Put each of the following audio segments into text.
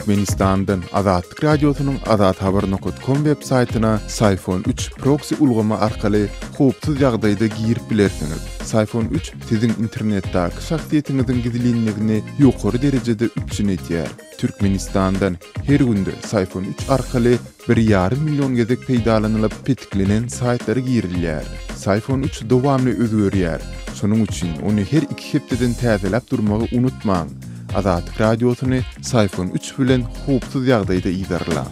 Türkmenistandan Azatlyk Radiosynyň azathabar nokat kom web saýtyna Syfon üç proksi ulgamy arkaly howpsuz ýagdaýda girip bilersiňiz. Syfon üç siziň internetdäki şahsyýetiňiziň gizlinligini ýokary derejede üpjün edýär. Türkmenistandan her günde Syfon üç arkaly bir ýarym million gezek peýdalanylyp petiklenen saýtlara girilýär. Syfon üç dowamly özgerýär. Şonuň üçin ony her iki hepdeden täzeläp durmagy unutmaň. Azatlyk Radiosyny Syfon üç bilen howpsuz ýagdaýda yzarlaň.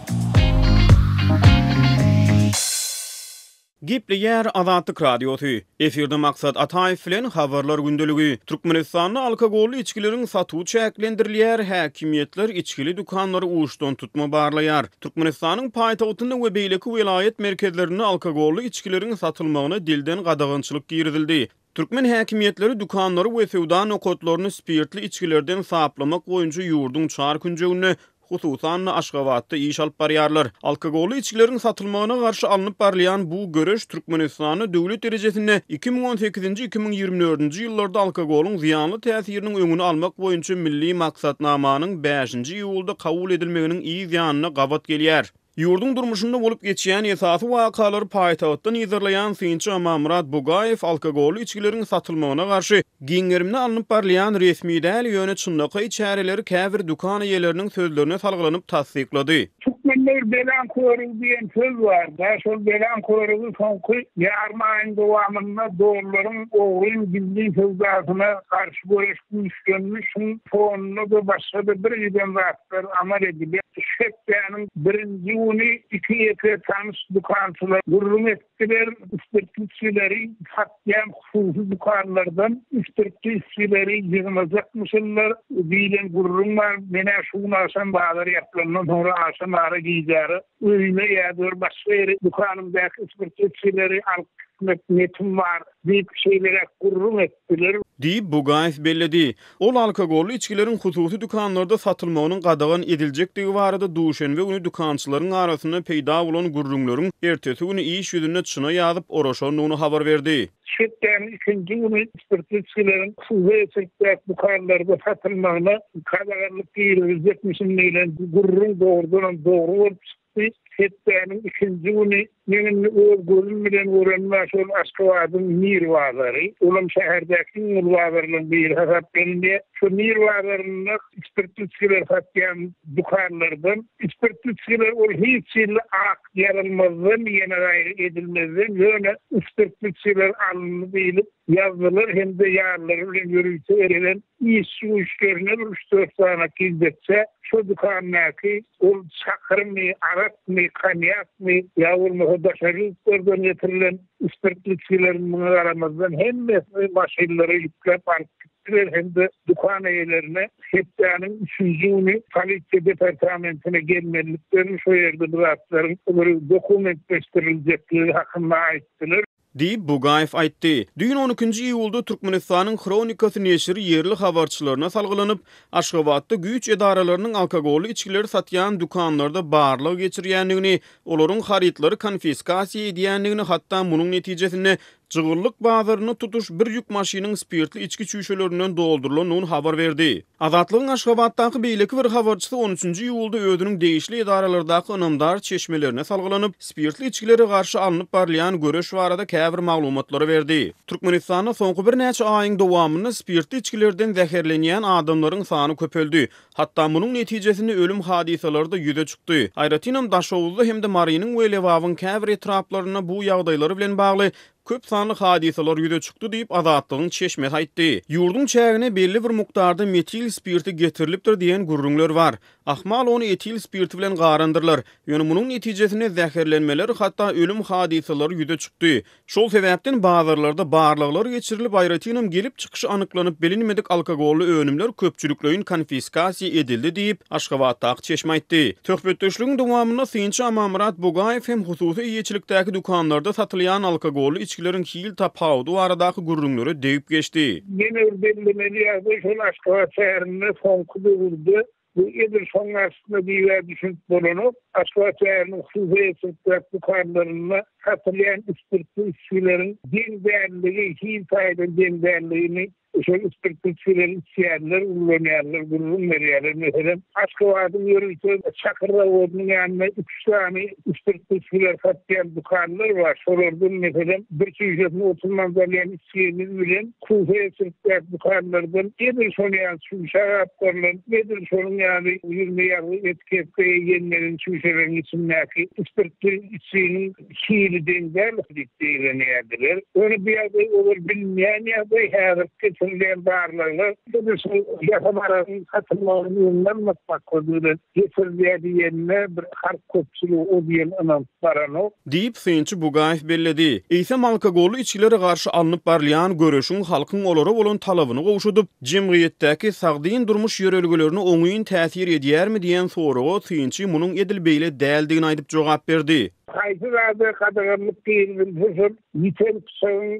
Gepleýär Azatlyk Radiosy. Efirde Maksat Ataýew bilen Habarlar gündeligi. Türkmenistanda alkogolly içgileriň satuwy çäklendirilýär, häkimiýetler içgili dükanlary uçdantutma barlaýar. Türkmenistanyň paýtagtynda we beýleki welaýat merkezlerinde alkogolly içgileriň satylmagyna dilden gadagançylyk girizildi. Türkmen häkimiýetleri dükanlary we söwda nokatlaryny spirtli içgilerden saplamak boýunça ýurduň çar künjeginde, hususan-da, Aşgabatda iş alyp barýarlar. Alkogolly içgileriň satylmagyna garşy alnyp barylýan bu göreş Türkmenistanda döwlet derejesinde 2018-nji, 2024-nji ýyllarda alkogolyň zyýanly täsiriniň öňüni almak boýunça milli maksatnamanyň bäşinji iýulda kabul edilmeginiň yz ýanyna gabat gelýär. Ýurduň durmuşynda bolup geçýän esasy wakalary paýtagtdan yzarlaýan synçy Amanmyrat Bugaýew alkogolly içgileriň satylmagyna garşy giň gerimde alnyp barylýan resmi däl, ýöne çynlakaý çäreleri käbir dükan eýeleriniň sözlerine salgylanyp tassyklady. Türkmende bir belaň körügi diýen söz bar-da, şol belaň körügi soňky ýarym aýyň dowamynda dollaryň ogryn gizlin söwdasyna garşy göreş güýçlendi, şuň fonunda-da başga-da birgiden zatlar amal edilýär. Şu hepdäniň birinji güni iki-ýeke tanyş dükançylar gürrüň etdiler, spirtli içgileri satýan hususy dükanlardan spirtli içgileri ýygnajakmyşynlar diýlen gürrüň bar. Men-ä şu gün agşam bazar ýapylandan soňra agşam ara gijara öýüme ýa-da bir başga ýere dükanymdaky spirtli içgileri alyp gitmek niýetim bar diýip şeýleräk gürrüň etdiler. Diýip, Bugaýew belledi. Ol alkogolly içgileriň hususy dükanlarda satylmagynyň gadagan ediljekdigi barada duşenbe güni dükançylaryň arasynda peýda bolan gürrüňleriň ertesi güni iş ýüzünde çyna ýazyp oraşandygyny habar berdi. Şu hepdäniň ikinji güni spirtli içgileriň hususy eýeçilikdäki dükanlarda satylmagyna gadaganlyk giriziljekmişin diýlen gürrüň dogrudanam dogry bolup çykdy. Hepdäniň ikinji güni men indi öz gözüm bilen görenime şol Aşgabadyň Mir bazary, olam şäherdäki iň uly bazarlaryň biri hasaplanylýar. Şo Mir bazarynda spirtli içgiler satýan dükanlardan spirtli içgiler ol hiç hili ak ýazylmazdan ýene gaýry edilmezden ýöne spirtli içgiler alyndy diýlip ýazdylar hem-de ýanlary bilen ýörite gelen işçi güýçlerine bir üç-dört sany gizletse şo dükandaky Ol çakyrmy, arakmy, konýakmy ýa bolmasa daşary ýurtlardan getirilen spirtli içgileriň muňa garamazdan hemmesini maşynlara ýükläp alyp gitdiler hem-de dükan eýelerine hepdäniň üçünji güni polisiýa departamentine gelmeliliklerini, şo ýerde bu zatlaryň bir dokumentleşdiriljekdigi hakynda aýtdylar. Diýip, Bugaýew aýtdy. Düýn on ikinji iýulda Türkmenistanyň Hronikasy neşiri ýerli habarçylaryna salgylanyp, Aşgabatda güýç edaralarynyň alkogolly içgileri satýan dükanlarda barlag geçirýändigini, olaryň harytlary konfiskasiýa edýändigini, hatda munuň netijesinde Jygyllyk bazarynda tutuş bir ýük maşynyň spirtli içgi çüýşelerinden doldurylandygyny habar berdi. Azatlygyň Aşgabatdaky beýleki bir habarçysy on üçünji iýulda özüniň degişli edaralardaky ynamdar çeşmelerine salgylanyp, spirtli içgilere garşy alnyp barylýan göreş barada käbir maglumatlary berdi. Türkmenistanda soňky birnäçe aýyň dowamynda spirtli içgilerden zäherlenýän adamlaryň sany köpeldi. Hatda munuň netijesinde ölüm hadysalary-da ýüze çykdy. Aýratynam Daşoguzda hem-de Marynyň we Lebabyň käbir etraplarynda bu ýagdaýlar bilen bagly Köp sanly hadysalar ýüze çykdy diýip, Azatlygyň çeşmesi aýtdy. Ýurduň çägine belli bir mukdarda metil spirti getirilipdir diýen gürrüňler bar. Ahmal ony etil spirti bilen garandyrlar. Ýöne munuň netijesinde zäherlenmeler, hatda ölüm hadysalary ýüze çykdy. Şol sebäpden bazarlarda barlaglar geçirilip, aýratynam gelip çykyşy anyklanyp bilinmedik alkogolly önümler köpçülikleýin konfiskasiýa edildi diýip, Aşgabatdaky çeşme aýtdy. Söhbetdeşligiň dowamynda synçy Amanmyrat Bugaýew hem hususy eýeçilikdäki dükanlarda satylýan alkogolly içgileriň hil tapawudy baradaky gürrüňlere degip geçdi. Ýene bir bellemeli ýagdaý şol Aşgabat şäherinde soňky döwürde bu edil şoň garşysyna diýibä düşünip bolanok. Aşgabat şäheriniň hususy eýeçilikdäki dükanlarynda. satylýan spirtli içgileriň deň dälligi, hil taýdan deň dälligini şol spirtli içgileri içýänler, ullanýanlar gürrüň berýärler. Meselem, Aşgabadyň ýörite çakyr zawodynyň ýanynda üç sany spirtli içgileri satýan dükanlar bar. Şolardan, meselem, bir çüýşesini 30 manat alýan içgimiz bilen Kufe etrikdäki dükanlardan edil şonuň ýaly çüýşä gapgarylan, edil şonuň ýaly ýüzüne ýazgy etiketka ýenmelen çüýşeleriň içindäki spirtli içginiň hili deň däl diýip beýlenýärdiler. Ýöne bu ýagdaý ozal bilinýän ýagdaý, häzirki geçirilýän barlaglar edil şol ýasama aragyň satylmagynyň öňüni almak maksady bilen geçirilýär diýenine bir halk köpçüligi o diýen ynanyp baranok. Diýip, synçy Bugaýew belledi. Eýsem, alkogolly içgilere garşy alnyp barylýan göreşiň halkyň olara bolan talabyny gowşadyp, jemgyýetdäki sagdyn durmuş ýörelgelerine oňyn täsir edýärmi diýen soraga synçy munuň edil beýle däldigini aýdyp jogap berdi. Haýsy zada gadaganlyk girizilse şol ýiten pyçagyň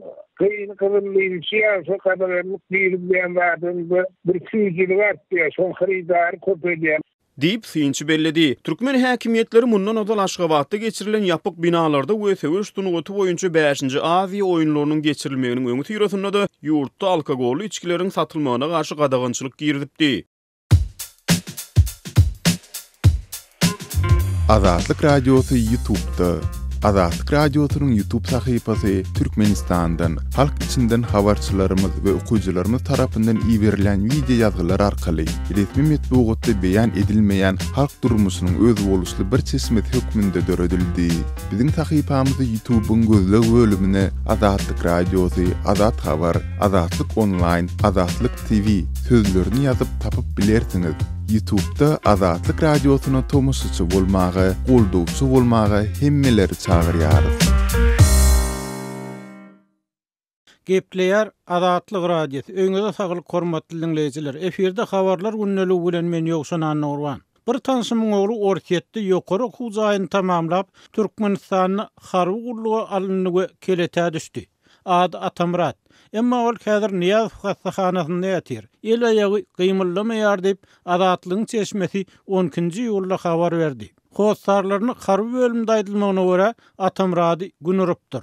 gyny gyzyl diýlişi ýaly şol gadaganlyk girizilýän zadyň-da bir süýjüligi artýar, şoň hyrydary köpelýär. Diýip, synçy belledi. Türkmen häkimiýetleri mundan ozal Aşgabatda geçirilen ýapyk binalarda we söweş sungaty boýunça bäşinji Aziýa oýunlarynyň geçirilmeginiň öňüsyrasynda-da ýurtda alkogolly içgileriň satylmagyna garşy gadagançylyk girizipdi. Azatlyk Radiosy Ýutubda. Azatlyk Radiosynyň Ýutub sahypasy Türkmenistandan, halk içinden habarçylarymyz we okyjylarymyz tarapyndan iberilen wideo ýazgylar arkaly resmi metbugatda beýan edilmeýän halk durmuşynyň özboluşly bir çeşmesi hökmünde döredildi. Biziň sahypamyzy Ýutubyň gözleg bölümine Azatlyk Radiosy, Azat Habar, Azatlyk Onlaýn, Azatlyk TV sözlerini ýazyp tapyp bilersiňiz. Ýutubda Azatlyk Radiosyna tomaşaçy bolmaga, goldawçy bolmaga hemmeleri çagyrýarys. Gepleýär Azatlyk Radiosy. Öýüňize saglyk hormatly diňleýjiler. Efirde habarlar gündeligi bilen men Ýowşan Annagurban. Bir tanşymyň ogly Orsýetde ýokary okuw jaýyny tamamlap, Türkmenistanda harby gulluga alyndy we keletä düşdi. Ady Atamyrat. Emma ol häzir Nyýazow hassahanasynda ýatyr. El-aýagy gymyldamaýar diýip, Azatlygyň çeşmesi on ikinji iýulda habar berdi. Hossarlaryna harby bölümde aýdylmagyna görä, Atamyrady gün urupdyr.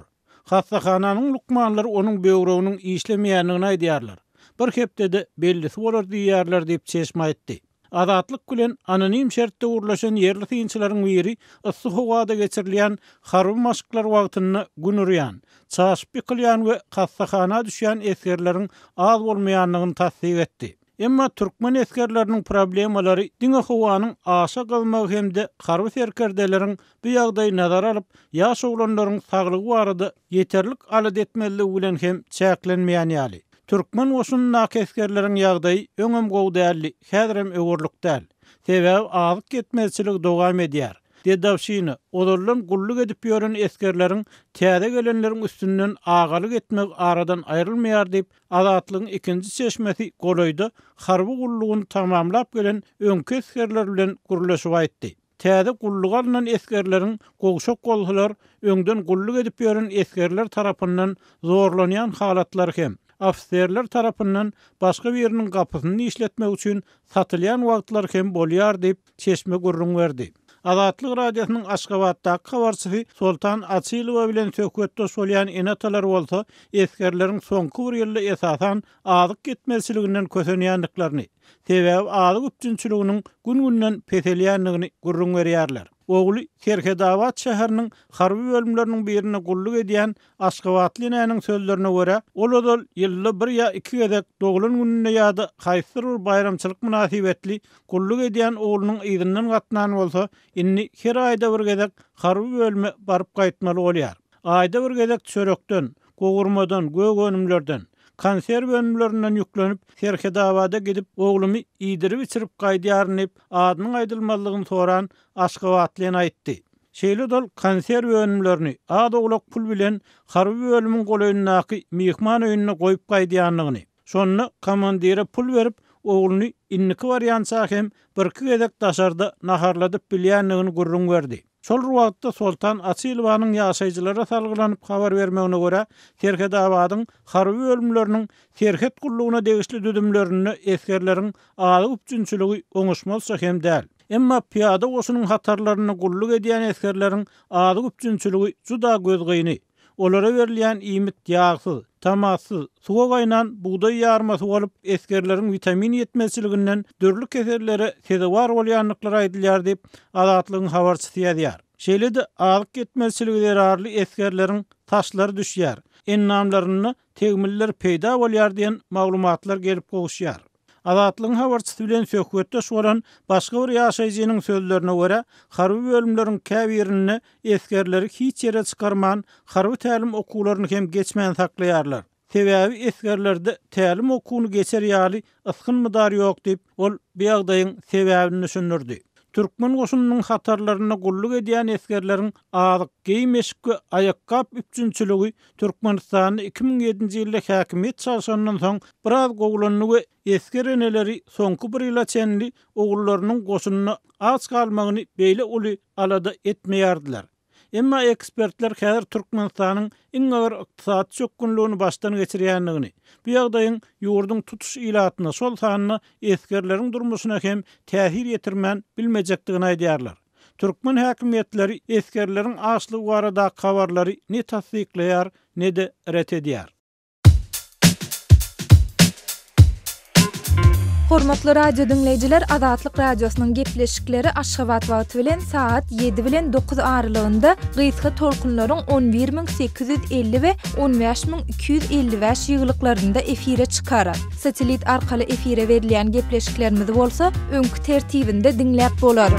Hassahananyň lukmanlary onuň böwreginiň işlemeýändigini aýdýarlar. Bir hepdede bellisi bolar diýýärler diýip, çeşme aýtdy. Azatlyk bilen anonim şertde gürleşen ýerli synçylaryň biri yssy howada geçirilýän harby maşklar wagtynda gün urýan, çaşyp ýykylýan we hassahana düşýän esgerleriň az bolmaýandygyny tassyk etdi. Emma türkmen esgerleriniň problemalary diňe howanyň aşa gyzmagy hem-de harby serkerdeleriň bu ýagdaýy nazara alyp, ýaş oglanlaryň saglygy barada ýeterlik alada etmezligi bilen hem çäklenmeýän ýaly. Türkmen goşunyndaky esgerleriň ýagdaýy öňem gowy däldi, häzirem öwerlik däl. Sebäbi azyk ýetmezçiligi dowam edýär. Dedowşina, ozaldan gulluk edip ýören esgerleriň täze gelenleriň üstünden agalyk etmegi aradan aýrylmaýar diýip, Azatlygyň ikinji çeşmesi golaýda harby gullugyny tamamlap gelen öňki esgerler bilen gürleşip aýtdy. Täze gulluga alnan esgerleriň gowşak bolsalar, öňden gulluk edip ýören esgerler tarapyndan zorlanýan halatlary hem, ofiserler tarapyndan başga biriniň gapysyny işletmek üçin satylýan wagtlary hem bolýar diýip, çeşme gürrüň berdi. Azatlyk Radiosynyň Aşgabatdaky habarçysy Soltan Açylowa bilen söhbetdeş bolýan ene-atalar bolsa, esgerleriň soňky bir ýylda esasan azyk ýetmezçiliginden kösenýändiklerini, sebäbi azyk üpjünçiliginiň gün-günden peselýändigini gürrüň berýärler. Ogly Serhedabat şäheriniň harby bölümleriniň birinde gulluk edýän Aşgabatly enäniň sözlerine görä, ol ozal ýylda bir ýa iki gezek doglan gününde ýa-da haýsydyr bir baýramçylyk mynasybetli gulluk edýän oglunyň yzyndan gatnan bolsa, indi her aýda bir gezek harby bölüme baryp gaýtmaly bolýar. Aýda bir gezek çörekden, gowurmadan, gök önümlerden, konserw önümlerinden ýüklenip, Serhedabada gidip, oglumy iýdirip-içirip gaýdýaryn diýip, adynyň aýdylmazlygyny soran aşgabatly ene aýtdy. Şeýle-de ol konserw önümlerini az-owlak pul bilen harby bölümiň golaýyndaky myhman öýünde goýup gaýdýandygyny, şonda komandire pul berip, ogluny indiki barýança hem birki gezek daşarda naharladyp bilýändigini gürrüň berdi. Şol bir wagtda, Soltan Açylowanyň ýaşaýjylara salgylanyp habar bermegine görä, Serhedabadyň harby bölümleriniň serhet gullugyna degişli düzümlerinde esgerleriň azyk üpjünçiligi oňuşmazça hem däl. Emma pyýada goşunyň hatarlarynda gulluk edýän esgerleriň azyk üpjünçiligi juda gözgyny. Olara berilýän iýmit ýagsyz, tomatsyz, suwa gaýnan bugdaý ýarmasy bolup, esgerleriň witamin ýetmezçiliginden dürli kesellere sezewar bolýandyklary aýdylýar diýip, Azatlygyň habarçysy ýazýar. Şeýle-de, azyk ýetmezçiligi zerarly esgerleriň saçlary düşýär, endamlarynda tegmiller peýda bolýar diýen maglumatlar gelip gowuşýar. Azatlygyň habarçysy bilen söhbetdeş bolan başga bir ýaşaýjynyň sözlerine görä, harby bölümleriň käbirinde esgerleri hiç ýere çykarman, harby tälim okuwlaryny hem geçmän saklaýarlar. Sebäbi esgerlerde tälim okuwyny geçer ýaly ysgyn-mydar ýok diýip, ol bu ýagdaýyň sebäbini düşündirdi. Türkmen goşunynyň hatarlarynda gulluk edýän esgerleriň azyk, geýim-eşik we aýakgap üpjünçiligi Türkmenistanda 2007-nji ýylda häkimiýet çalşandan soň biraz gowulandy we esger eneleri soňky bir ýyla çenli ogullarynyň goşunda aç galmagyny beýle uly alada etmeýärdiler. Emma ekspertler häzir Türkmenistanyň iň agyr ykdysady çökgünligini başdan geçirýändigini, bu ýagdaýyň ýurduň tutuş ilatyna, şol sanda esgerleriň durmuşyna hem täsir ýetirmän bilmejekdigini aýdýarlar. Türkmen häkimiýetleri esgerleriň açlygy baradaky habarlary ne tassyklaýar, ne-de ret edýär. Hormatly radio diňleýjiler Azatlyk Radiosynyň gepleşikleri Aşgabat wagty bilen sagat 7 bilen 9 aralygynda gysga tolkunlaryň 11850 we 15255 ýygylyklarynda efire çykar. Satelit arkaly efire berilýän gepleşiklerimizi bolsa öňki tertibinde diňläp bolar.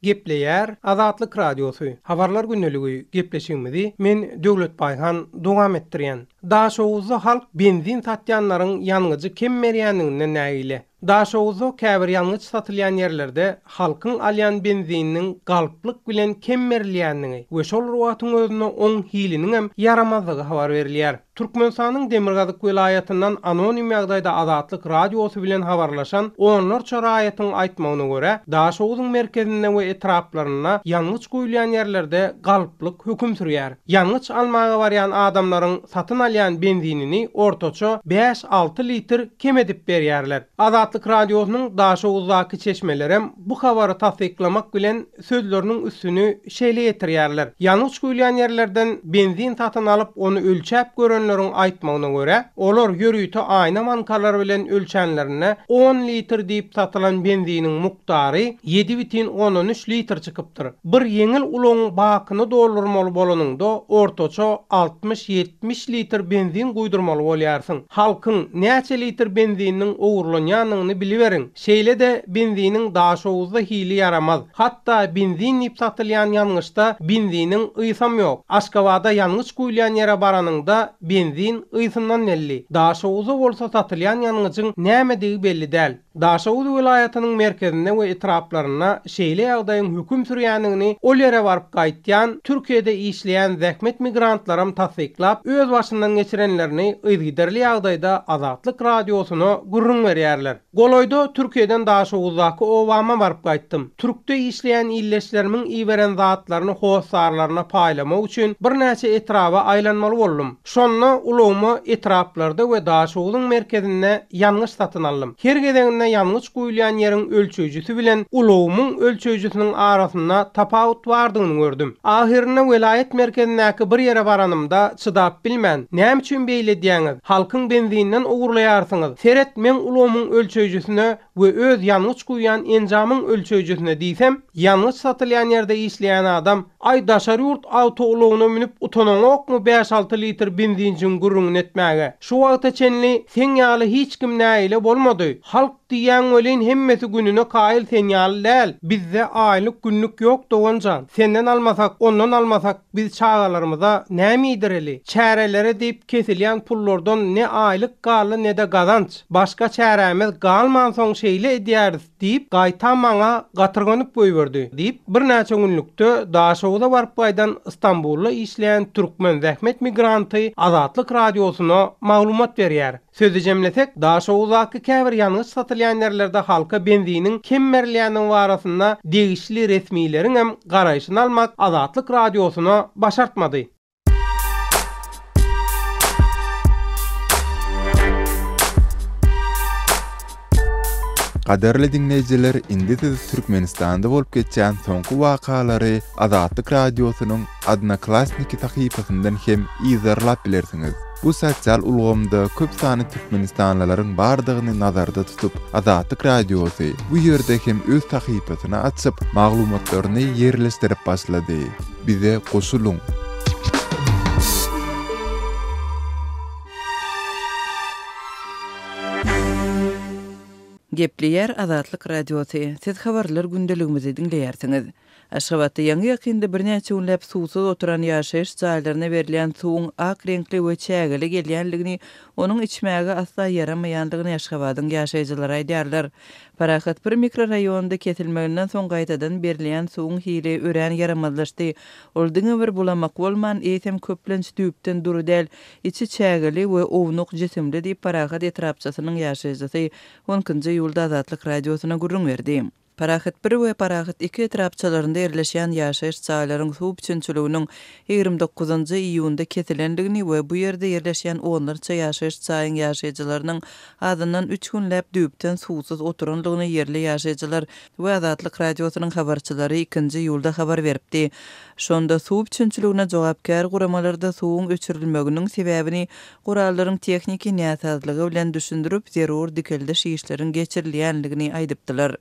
Gepleýär Azatlyk Radiosy, Habarlar gündeligi gepleşigimizi men Döwlet Baýhan dowam etdirýän. Daşoguzda halk benzin satýanlaryň ýangyjy kem berýändiginden nägile. Daşoguzda käbir ýangyç satylýan ýerlerde halkyň alýan benzininiň galplyk bilen kem berilýändigi we şol bir wagtyň özünde oň hiliniňem ýaramazdygy habar berilýär. Türkmenistanyň demirgazyk welaýatyndan anonim ýagdaýda Azatlyk Radiosy bilen habarlaşan onlarça raýatyň aýtmagyna görä, Daşoguzyň merkezinde we etraplarynda ýangyç guýulýan ýerlerde galplyk höküm sürýär. Ýangyç almaga barýan adamlaryň satyn alýan benzinini ortaça bäş-alty litr kem edip berýärler. Azatlyk Radiosynyň Daşoguzdaky çeşmelerem bu habary tassyklamak bilen sözleriniň üstüni şeýle ýetirýärler, Ýangyç guýulýan ýerlerden benzin satyn alyp, ony ölçäp görenleriň aýtmagyna görä, olar ýörite aýna bankalary bilen ölçänlerinde on litr diýip satylan benziniň mukdary ýedi bütin ondan üç litr çykypdyr. Bir ýeňil ulagyň bakyny doldurmaly bolanyňda ortaça 60-70 litr benzin guýdurmaly bolýarsyň. Halkyň näçe litr benzininiň ogurlanýanyny biliberiň. Şeýle-de benziniň Daşoguzda hili ýaramaz. Hatda benzin diýip satylýan ýangyçda benziniň ysam ýok. Aşgabada ýangyç guýulýan ýere baranyňda benzin ysyndan belli. Daşoguzda bolsa satylýan ýangyjyň nämedigi belli däl. Daşoguz welaýatynyň merkezinde we etraplarynda şeýle ýagdaýyň höküm sürýändigini ol ýere baryp gaýtýan, Türkiýede işleýän zähmet migrantlaram tassyklap, öz başyndan geçirenlerini yzygiderli ýagdaýda Azatlyk Radiosyna gürrüň berýärler. Golaýda Türkiýeden Daşoguzdaky obama baryp gaýtdym. Türkde işleýän ildeşlerimiň iberen zatlaryny hossarlaryna paýlamak üçin birnäçe etraba aýlanmaly boldum. Şonda ulagyma etraplarda we Daşoguzyň merkezinde ýangyç satyn aldym. Her gezeginde ýangyç guýulýan ýeriň ölçeýjisi bilen ulagymyň ölçeýjisiniň arasynda tapawut bardygyny gördüm. Ahyrynda welaýat merkezindäki bir ýere baranymda çydap bilmän, Näme üçin beýle edýäňiz? Halkyň benzininden ogurlaýarsyňyz. Seret, meň ulagymyň ölçeýjisine we öz ýangyç guýýan enjamyň ölçeýjisine diýsem, ýangyç satylýan ýerde işleýän adam, Aý, daşary ýurt awtoulagyna münüp utanaňokmy bäş-alty litr benzinjigiň gürrüňini etmäge? Şu wagta çenli seň ýaly hiç kim nägile bolmady. Halk diýýäň welin hemmesi gününe kaýyl sen ýaly däl. Bizde aýlyk-günlük ýok dogan jan. Senden almasak, ondan almasak biz çagalarymyza näme iýdireli? Çärelere diýip kesilýän pullardan ne aýlyk galdy ne-de gazanç. Başga çärämiz galmansoň şeýle edýäris diýip, gaýtam maňa gatyrganyp goýberdi, diýip, birnäçe günlükde Daşoguza baryp gaýdan Stambulda işleýän türkmen zähmet migranty Azatlyk Radiosyna maglumat berýär. Sözi jemlesek, Daşoguzdaky käbir ýangyç satylýan ýerlerde halka benziniň kem berilýändigi barasynda degişli resmileriňem garaýşyny almak Azatlyk Radiosyna başartmady. Gadyrly diňleýjiler indi siz Türkmenistanda bolup geçýän soňky wakalary Azatlyk Radiosynyň Odnoklassniki sahypasyndan hem yzarlap bilersiňiz. Bu sosial ulgamda köp sanly türkmenistanlylaryň bardygyny nazarda tutup, Azatlyk Radiosy bu ýerde hem öz sahypasyny açyp, maglumatlaryny ýerleşdirip başlady. Bize goşulyň! Gepleýär Azatlyk Radiosy, Siz habarlar gündeligimizi diňleýärsiňiz. Aşgabatda ýaňy-ýakynda birnäçe günläp suwsuz oturan ýaşaýyş jaýlaryna berilýän suwuň ak reňkli we çägeli gelýändigini, onuň içmäge asla ýaramaýandygyny Aşgabadyň ýaşaýjylary aýdýarlar. Parahat bir mikroraýonynda kesilmeginden soň gaýtadan berilýän suwuň hili örän ýaramazlaşdy. Ol diňe bir bulamak bolman, eýsem köplenç düýpden dury däl, içi çägeli we ownuk jisimli diýip, Parahat etrapçasynyň ýaşaýjysy on ikinji iýulda Azatlyk Radiosyna gürrüň berdi. Parahat bir we Parahat iki etrapçalarynda ýerleşýän ýaşaýyş jaýlaryň suw üpjünçiliginiň 29-njy iýunda kesilendigini we bu ýerde ýerleşýän onlarça ýaşaýyş jaýyň ýaşaýjylarynyň azyndan üç günläp düýpden suwsuz oturandygyny ýerli ýaşaýjylar we Azatlyk Radiosynyň habarçylary ikinji iýulda habar beripdi. Şonda suw üpjünçiligine jogapkär guramalarda suwuň öçürilmeginiň sebäbini gurallaryň tehniki näsazlygy bilen düşündirip, zerur dikeldiş işleriň geçirilýändigini aýdypdylar.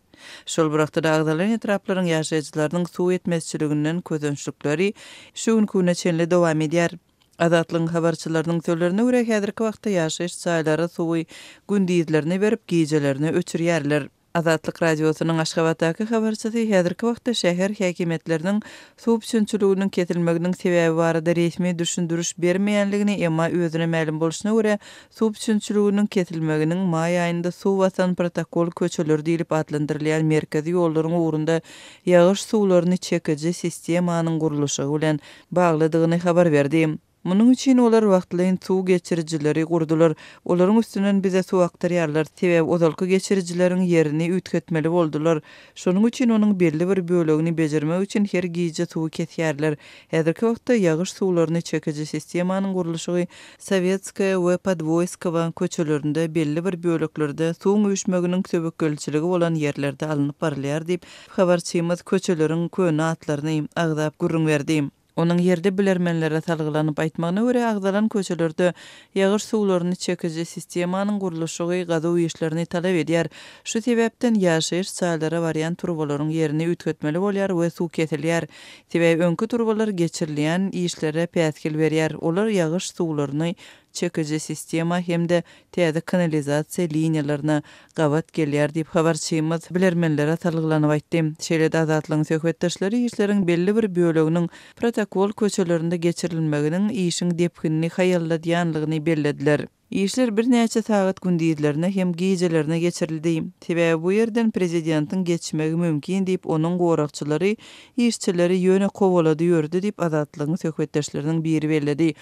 Şol bir wagtda-da agzalan etraplaryň ýaşaýjylarynyň suw ýetmezçiliginden kösençlikleri şu günki güne çenli dowam edýär. Azatlygyň habarçylarynyň sözlerine görä, häzirki wagtda ýaşaýyş jaýlara suwy gündizlerine berip, gijelerine öçürýärler. Azatlyk Radiosynyň Aşgabatdaky habarçysy häzirki wagtda şäher häkimiýetleriniň suw üpjünçiliginiň kesilmeginiň sebäbi barada resmi düşündiriş bermeýänligini, emma özüne mälim bolşuna görä, suw üpjünçiliginiň kesilmeginiň maý aýynda suw basan protokol köçeleri diýlip atlandyrylýan merkezi ýollaryň ugrunda ýagyş suwlaryny çekiji sistemanyň gurluşygy bilen baglydygyny habar berdi. Munuň üçin olar wagtlaýyn suw geçirijileri gurdular. Olaryň üstünden bize suw akdyrýarlar. Sebäbi ozalky geçirijileriň ýerini üýtgetmeli boldular. Şonuň üçin onuň belli bir bölegini bejermek üçin her gije suwy kesýärler. Häzirki wagtda ýagyş suwlaryny çekiji sistemanyň gurluşygy Sowetskaýa we Podwoýskowa köçelerinde belli bir böleklerde suwuň üýşmeginiň töwekgelçiligi bolan ýerlerde alnyp barylýar diýip, habarçymyz köçeleriň köne atlaryny agzap gürrüň berdi. Onuň ýerli bilermenlere salgylanyp aýtmagyna görä, agzalan köçelerde ýagyş suwlaryny çekiji sistemanyň gurluşygy gazuw işlerini talap edýär. Şu sebäpden ýaşaýyş jaýlara barýan turbalaryň ýerini üýtgetmeli bolýar we suw kesilýär. Sebäbi öňki turbalar geçirilýän işlere päsgel berýär, olar ýagyş suwlaryny çekiji sistema hem-de täze kanalizasiýa liniýalaryna gabat gelýär diýip, habarçymyz bilermenlere salgylanyp aýtdy. Şeýle-de Azatlygyň söhbetdeşleri işleriň belli bir böleginiň protokol köçelerinde geçirilmeginiň işiň depginini haýalladýanlygyny bellediler. Işler birnäçe sagat gündizlerine hem gijelerine geçirildi. Sebäbi bu ýerden prezidentiň geçmegi mümkin diýip, onuň goragçylary işçileri ýöne kowalady ýördi diýip, Azatlygyň söhbetdeşleriniň biri belledi.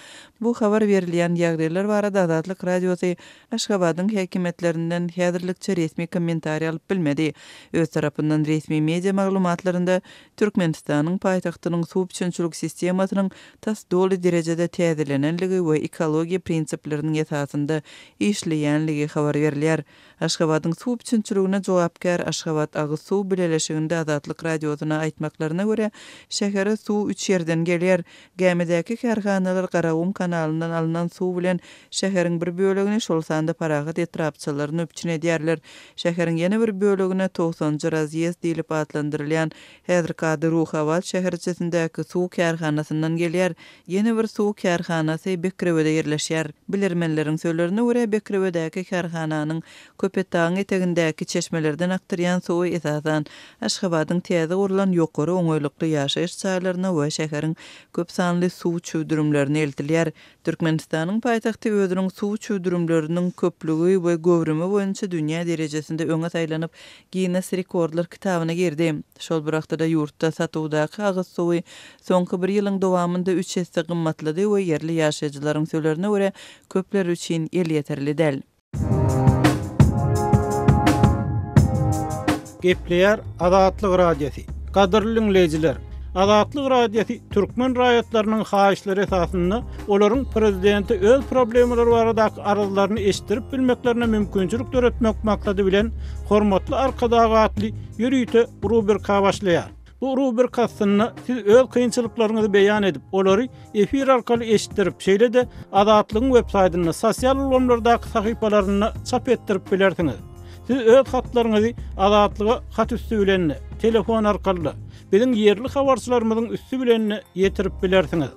Bu habar berilýän ýagdaýlar barada Azatlyk Radiosy Aşgabadyň häkimiýetlerinden häzirlikçe resmi kommentariý alyp bilmedi. Öz tarapyndan resmi media maglumatlarynda Türkmenistanyň paýtagtynyň suw üpjünçilik sistemasynyň tas doly derejede täzelenenligi we ekologiýa prinsipleriniň esasynda işleýänligi habar berilýär. Aşgabadyň suw üpjünçiligine jogapkär Aşgabat agyz suw bileleşiginde Azatlyk Radiosyna aýtmaklaryna görä, şähere suw üç ýerden gelýär. Gämidäki kärhanalar Garagum kanalyndan alnan suw bilen şäheriň bir bölegini, şol sanda Parahat etrapçalaryny üpjün edýärler. Şäheriň ýene bir bölegine Togsanjy razýezd diýlip atlandyrylýan, häzirki ady Ruhabat şäherçesindäki suw kärhanasyndan gelýär. Ýene bir suw kärhanasy Bekrewede ýerleşýär. Bilermenleriň sözlerine görä, Bekrewedäki kärhananyň Köpetdagyň etegindäki çeşmelerden akdyrýan suwy esasan Aşgabadyň täze gurlan ýokary oňaýlykly ýaşaýyş jaýlaryna we şäheriň köp sanly suw çüwdürimlerine eltilýär. Türkmenistanyň paýtagty özüniň suw çüwdürimleriniň köplügi we göwrümi boýunça dünýä derejesinde öňe saýlanyp, Ginnes rekordlar kitabyna girdi. Şol bir wagtda-da ýurtda satuwdaky agyz suwy soňky bir ýylyň dowamynda üç esse gymmatlady we ýerli ýaşaýjylaryň sözlerine görä, köpler üçin elýeterli däl. Gepleýär Azatlyk Radiosy. Gadyrly diňleýjiler! Azatlyk Radiosy türkmen raýatlarynyň haýyşlary esasynda olaryň prezidente öz problemalary baradaky arzlaryny eşitdirip bilmeklerine mümkinçilik döretmek maksady bilen Hormatly Arkadag atly ýörite rubrika başlaýar. Bu rubrika astynda siz öz kynçylyklaryňyzy beýan edip, olary efir arkaly eşitdirip, şeýle-de Azatlygyň websaýtynda, sosial ulgamlardaky sahypalarynda çap etdirip bilersiňiz. Siz öz hatlaryňyzy Azatlyga hat üsti bilen-de, telefon arkaly-da, biziň ýerli habarçylarymyzyň üsti bilen-de ýetirip bilersiňiz.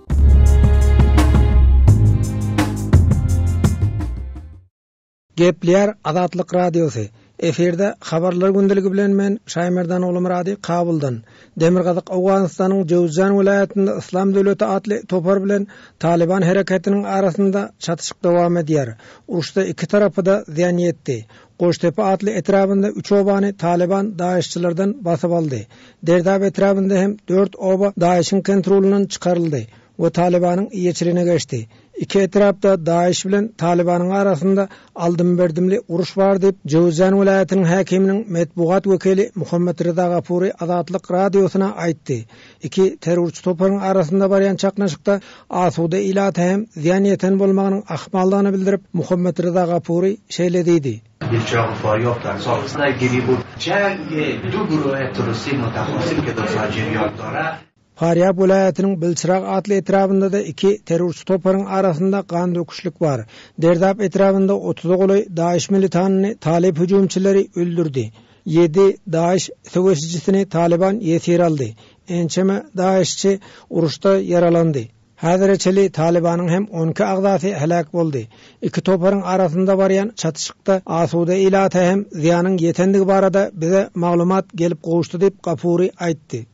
Gepleýär Azatlyk Radiosy, Efirde Habarlar gündeligi bilen men Şaýmerdan Ogulmyrady Kabuldan. Demirgazyk Owganystanyň Jöwüzjan welaýatynda Yslam döwleti atly topar bilen Talyban hereketiniň arasynda çatyşyk dowam edýär. Uruşda iki tarapa-da zyýan ýetdi. Goştepe atly etrabynda üç obany Talyban DAIŞ-çylardan basyp aldy. Derdap etrabynda hem dört oba DAIŞ-iň kontrolyndan çykaryldy we Talybanyň eýeçiligine geçdi. Iki etrapda DAIŞ bilen Talybanyň arasynda aldym-berdimli uruş bar diýip, Jöwüzjan welaýatynyň häkiminiň metbugat wekili Muhammet Reza Gapury Azatlyk Radiosyna aýtdy. Iki terrorçy toparyň arasynda barýan çaknyşykda asuda ilata hem zyýan ýeten bolmagynyň ahmaldygyny bildirip, Muhammet Reza Gapury şeýle diýdi. Farýab welaýatynyň Bilçirag atly etrabynda-da iki terrorçy toparyň arasynda gan döküşlik bar. Derdap etrabynda otuza golaý DAIŞ militanyny talyp hüjümçileri öldürdi. Ýedi DAIŞ söweşijisini Talyban ýesir aldy. Ençeme DAIŞ-çi uruşda ýaralandy. Häzire çenli Talybanyň hem 12 agzasy heläk boldy. Iki toparyň arasynda barýan çatyşykda asuda ilata hem zyýanyň ýetendigi barada bize maglumat gelip gowuşdy diýip, Gafuri aýtdy.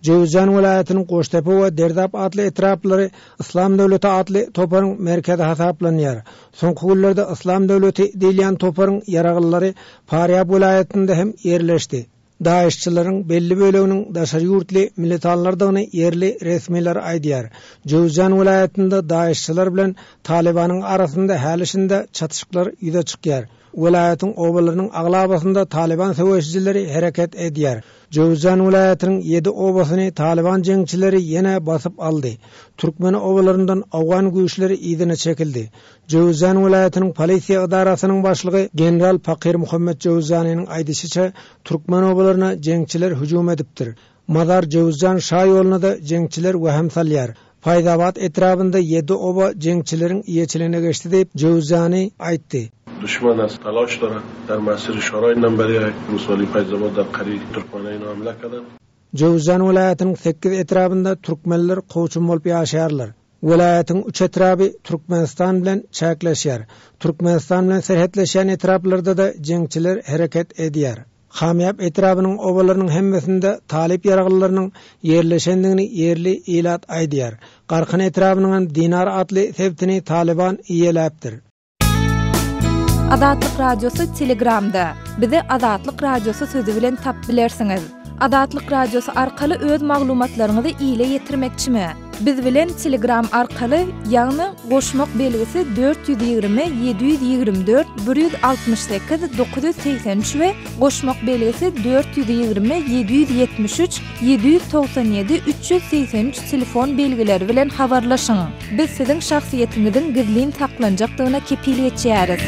Jöwüzjan welaýatynyň Goştepe we Derdap atly etraplary Yslam döwleti atly toparyň merkezi hasaplanýar. Soňky günlerde Yslam döwleti diýilýän toparyň ýaraglylary Farýab welaýatynda hem ýerleşdi. DAIŞ-çileriň belli böleginiň daşary ýurtly militanlardygyny ýerli resmiler aýdýar. Jöwüzjan welaýatynda DAIŞ-çiler bilen Talybanyň arasynda häli-şindi çatyşyklar ýüze çykýar. Welaýatyň obalarynyň aglabasynda Talyban söweşijileri hereket edýär. Jöwüzjan welaýatynyň ýedi obasyny Talyban jeňçileri ýene basyp aldy. Türkmen obalaryndan owgan güýçleri yzyna çekildi. Jöwüzjan welaýatynyň polisiýa edarasynyň başlygy general Pakir Muhammet Jöwüzjanynyň aýdyşyça, türkmen obalaryna jeňçiler hüjüm edipdir. Mazar-Jöwüzjan şa ýoluna-da jeňçiler wehim salýar. Faýzabat etrabynda ýedi oba jeňçileriň eýeçiligine geçdi diýip, Jöwüzjany aýtdy. Duşman az talaş dora dar masiri şoraý namberi ولسوالی Faýzabat dar kari türkmenayna hamle kadan. Jöwüzjan welaýatynyň sekiz etrabynda türkmenler kowçum bolup ýaşaýarlar. Welaýatyň üç etraby Türkmenistan bilen çäkleşýär. Türkmenistan bilen serhetleşýän etraplarda-da jeňçiler hereket edýär. Hamýap etrabynyň obalarynyň hemmesinde talyp ýaraglylarynyň ýerleşendigini ýerli ilat aýdýar. Garkyn etrabynyň hem Dinar atly sebitini Talyban eýeläpdir. Azatlyk Radiosy Telegramda. Bizi Azatlyk Radiosy sözi bilen tapyp bilersiňiz. Azatlyk Radiosy arkaly öz maglumatlaryňyzy ile ýetirmekçimi? Biz bilen Telegram arkaly, ýagny goşmak belgisi 420 724 168 983 we goşmak belgisi 420 773 797 383 telefon belgileri bilen habarlaşyň. Biz siziň şahsyýetiňiziň gizlin saklanjakdygyna kepil geçýäris.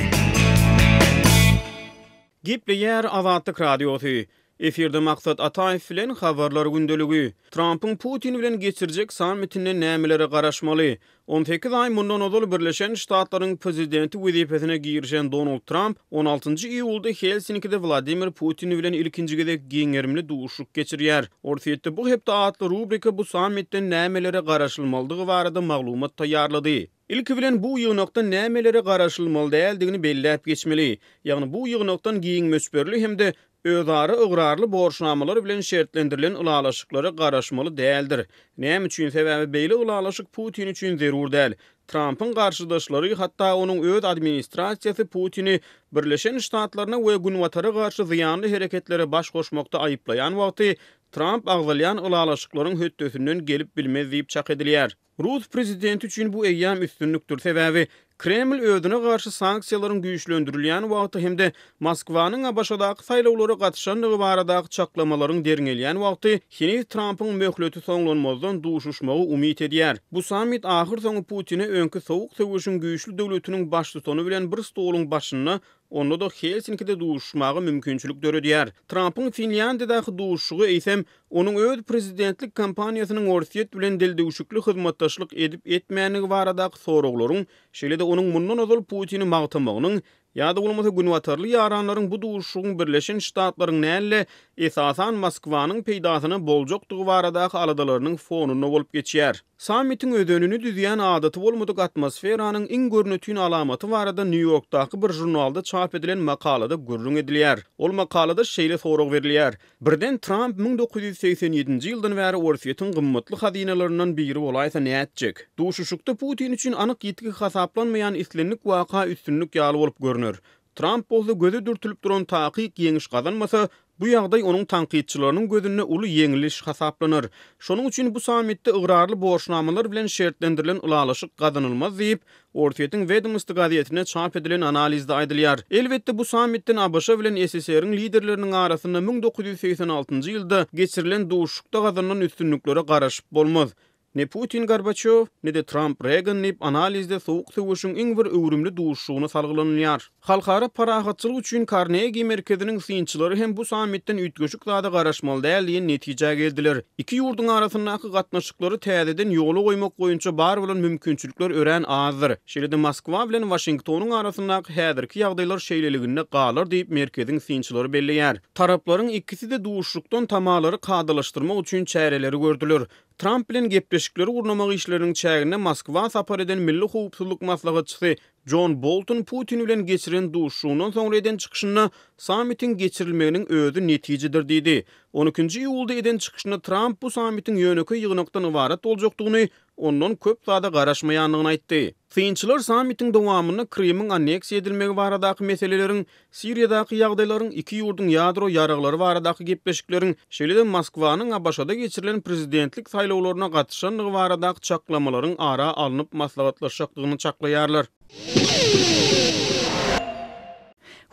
Gepleýär Azatlyk Radiosy. Efirde Maksat Ataýew bilen Habarlar gündeligi. Trampyň Putin bilen geçirjek sammitinden nämelere garaşmaly? 18 aý mundan ozal Birleşen Ştatlaryň prezidenti wezipesine girişen Donald Tramp on altynjy iýulda Helsinkide Wladimir Putin bilen ilkinji gezek giň gerimli duşuşyk geçirýär. Orsýetde bu hepde atly rubrika bu sammitden nämelere garaşylmalydygy barada maglumat taýýarlady. Ilki bilen bu ýygnakdan nämelere garaşylmaly däldigini belläp geçmeli. Ýagny bu ýygnakdan giň möçberli hem-de özara ygrarly borçnamalar bilen şertlendirilen ylalaşyklara garaşmaly däldir. Näme üçin? Sebäbi beýle ylalaşyk Putin üçin zerur däl. Trampyň garşydaşlary, hatda onuň öz administrasiýasy Putini Birleşen Ştatlaryna we Günbatara garşy zyýanly hereketlere baş goşmakda aýyplaýan wagty, Tramp agzalýan ylalaşyklaryň hötdesinden gelip bilmez diýip çak edilýär. Rus prezidenti üçin bu eýýäm üstünlikdir, sebäbi Kreml özüne garşy sanksiýalaryň güýçlendirilýän wagty hem-de Moskwanyň ABŞ-daky saýlawlara gatyşandygy baradaky çaklamalaryň derňelýän wagty heniz Trampyň möhleti soňlanmazdan duşuşmagy umyt edýär. Bu sammit ahyrsoňy Putine öňki Sowuk söweşiň güýçli döwletiniň baştutany bilen bir stoluň başynda, onda-da Helsinkide duşuşmaga mümkinçilik döredýär. Trampyň Finlýandiýadaky duşuşygy eýsem, onuň öz prezidentlik kampaniýasynyň Orsýet bilen dildüwşükli hyzmatdaşlyk edip-etmändigi baradaky soraglaryň, şeýle-de onuň mundan ozal Putini magtamagynyň Ýa-da bolmasa günbatarly ýaranlaryň bu duşuşygyň Birleşen Ştatlaryň däl-de, esasan Moskwanyň peýdasyna boljakdygy baradaky aladalarynyň fonunda bolup geçýär. Sammitiň özenini düzýän adaty bolmadyk atmosferanyň iň görnetin alamaty barada Nýu-Ýorkdaky bir žurnalda çap edilen makalada gürrüň edilýär. Ol makalada şeýle sorag berilýär, Birden Tramp 1987-nji ýyldan bäri Orsýetiň gymmatly hazynalaryndan biri bolaýsa nätjek? Duşuşykda Putin üçin anyk ýitgi hasaplanmaýan islendik waka üstünlik ýaly bolup görner. Tramp bolsa göze dürtülip duran takyk ýeňiş gazanmasa, bu ýagdaý onuň tankytçylarynyň gözünde uly ýeňliş hasaplanar. Şonuň üçin bu sammitde ygrarly borçnamalar bilen şertlendirilen ylalaşyk gazanylmaz diýip, Orsýetiň Wedomosti gazetinde çap edilen analizde aýdylýar. Elbetde, bu sammitden ABŞ bilen SSR-iň liderleriniň arasynda 1986-njy ýylda geçirilen duşuşykda gazanylan üstünliklere garaşyp bolmaz. Ne Putin-Gorbaçýow, ne-de Tramp-Reagan diýip, analizde Sowuk söweşiň iň bir öwrümli duşuşygyna salgylanylýar. Halkara parahatçylyk üçin Karnegi merkeziniň synçylary hem bu sammitden üýtgeşik zada garaşmaly däl diýen netijä geldiler. Iki ýurduň arasyndaky gatnaşyklary täzeden ýola goýmak boýunça bar bolan mümkinçilikler örän azdyr. Şeýle-de Moskwa bilen Waşingtonyň arasyndaky häzirki ýagdaýlar şeýleliginde galar diýip, merkeziň synçylary belleýär. Taraplaryň ikisi-de duşuşykdan tamalary kadalaşdyrmak üçin çäreleri gördüler. Tramp bilen gepleşikleri gurnamak işleriniň çäginde Moskwa sapar eden milli howpsuzlyk maslahatçysy Jon Bolton Putin bilen geçiren duşuşygyndan soňra eden çykyşynda sammitiň geçirilmeginiň özi netijedir diýdi. On ikinji iýulda eden çykyşynda Tramp bu sammitiň ýönekeý ýygnakdan ybarat boljakdygyny, ondan köp zada garaşmaýandygyny aýtdy. Synçylar sammitiň dowamynda Krymyň anneksiýa edilmegi baradaky meseleleriň, Siriýadaky ýagdaýlaryň, iki ýurduň ýadro ýaraglary baradaky gepleşikleriň, şeýle-de Moskwanyň ABŞ-da geçirilen prezidentlik saýlawlaryna gatyşandygy baradaky çaklamalaryň ara alnyp maslahatlaşjakdygyny çaklaýarlar.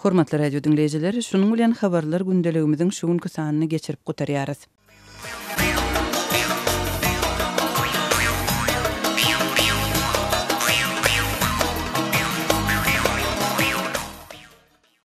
Hormatly radio diňleýjiler, şunuň bilen Habarlar gündeligimiziň şu günki sanyny geçirip gutarýarys.